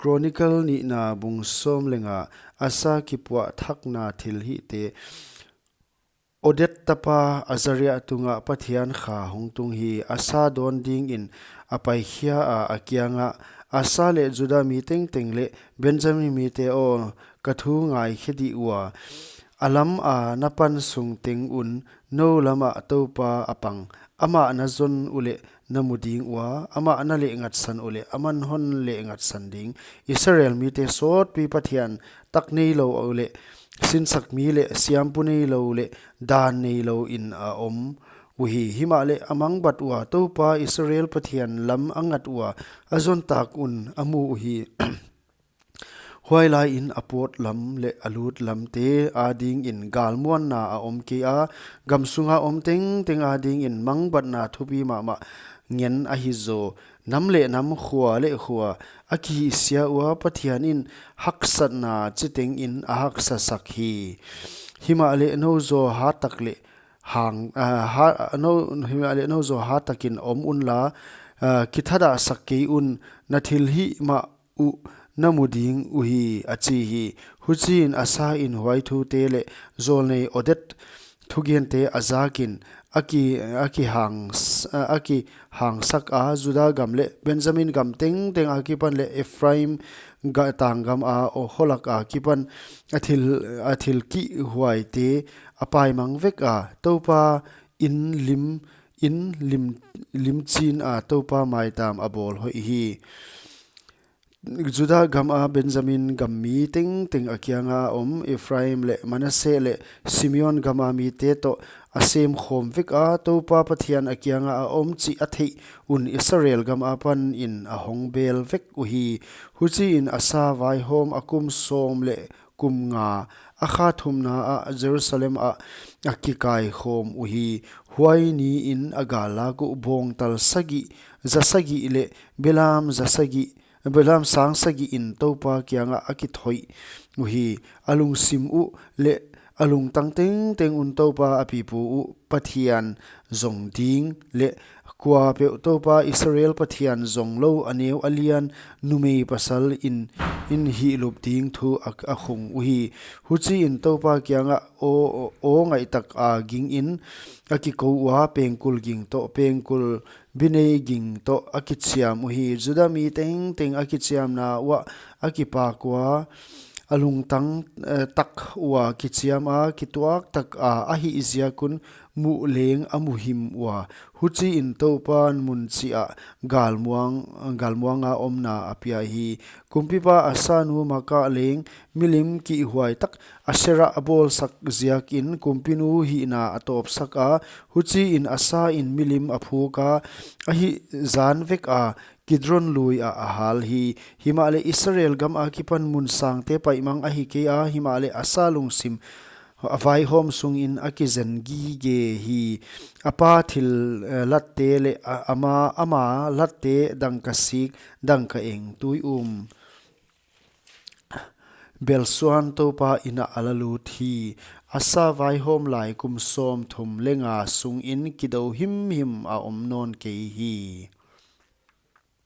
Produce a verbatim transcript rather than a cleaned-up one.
Chronicle nihna bung sawm leh nga. Asa kipuah thakna thilhihte. Oded tapa Azaria tungah Pathian kha hong tung hi. Asa dawn dingin a paikhia a, a kiangah, Asa leh Juda mi tengteng leh Benjamin mite aw, ka thu ngaikhe dih ua. A lam a na pan sung teng un nou lamah Toupa a pang. Amah na zon uleh na mu ding ua, amah na lehngatsan uleh aman hon lehngatsan ding. Israel mite sawtpi Pathian tak neilou uleh, sinsak mi leh siampu neilou leh dan neilou in a om uhi. Himahleh a mangbat ua, Toupa Israel Pathian lam a ngat ua, a zon tak un a mu uhi. Huailai in a pawt lam leh a lut lamte adingin galmuanna a om kei a, gam sunga om tengteng adingin mangbatna thupi mahmah ngen ahi zaw. Nam leh nam, khua leh khua a kihihsia ua, Pathian in haksatna chitengin a haksasak hi. Himahleh nou zaw hatak leh hang, ah, ha, nou, himahleh nou zaw hatakin om unla, ah, kithadahsak kei un, na thilhih mah uh na mu ding uhi, a chi hi. Huchiin Asa in huai thute leh zawlnei Oded thugente a zakin a ki, a kihang, a kihangsak a, Juda gam leh Benjamin gam tengteng akipan leh Ephraim ga, tanggam a Oholak akipan a thil, a thil kihhuaite a paimang vek a, Toupa in lim, in lim, limchin a Toupa maitam a bawl hoih hi. Juda gam a Benjamin gam mi tengteng a kianga om, Ephraim leh Manasseh leh Simeon gam a mite toh a sem khawm vek a, Toupa Pathian a kianga a om chih a theih un Israel gam apan in a hong bel vek uhi. Huchiin Asa vaihawm a kum sawm leh kum nga, a kha thumna ah Jerusalem ah a kikai khawm uhi. Huai niin a gallak uh bawngtal sagih, za sagih leh belam za sagih, belam sang sagih in Toupa kiangah a kithoih uhi. A lungsim uh leh a lungtang tengteng un Toupa a pipu uh Pathian zong ding leh kuapeuh Toupa Israel Pathian zong lou a neu a lian numei pasal in, in hihlup ding thu a, a khung uhi. Huchiin Toupa kiangah aw, aw ngaihtak a ging in a kikou ua, pengkul ging toh, pengkul binei ging toh a kichiam uhi. Juda mi tengteng a kichiamna uah a kipak ua, a lungtang, eh, tak ua kichiam a, kituak tak a, a hih ziak un muh leng a muhim ua. Huchiin Toupan mun chih ah galmuang, galmuanga omna a pia hi. Kumpipa Asa nu Maaka leng milim kihhuai tak Asherah a bawlsak ziakin kumpinu hihna a tawpsak a. Huchiin Asa in milim a phuk a, a hih zan vek a Kidron lui ah a hal hi. Himahleh Israel gam akipan mun sangte paimang ahi kei a, himahleh Asa lungsim a vaihawm sungin a kizen gige hi. A pa thil, eh, latte leh a, ama, ama latte dangka sik, dangka eng, tui um, belsuan Toupa in ah a la lut hi. Asa vaihawm lai kum sawmthum leh nga sungin kidou himhim a om nawn kei hi.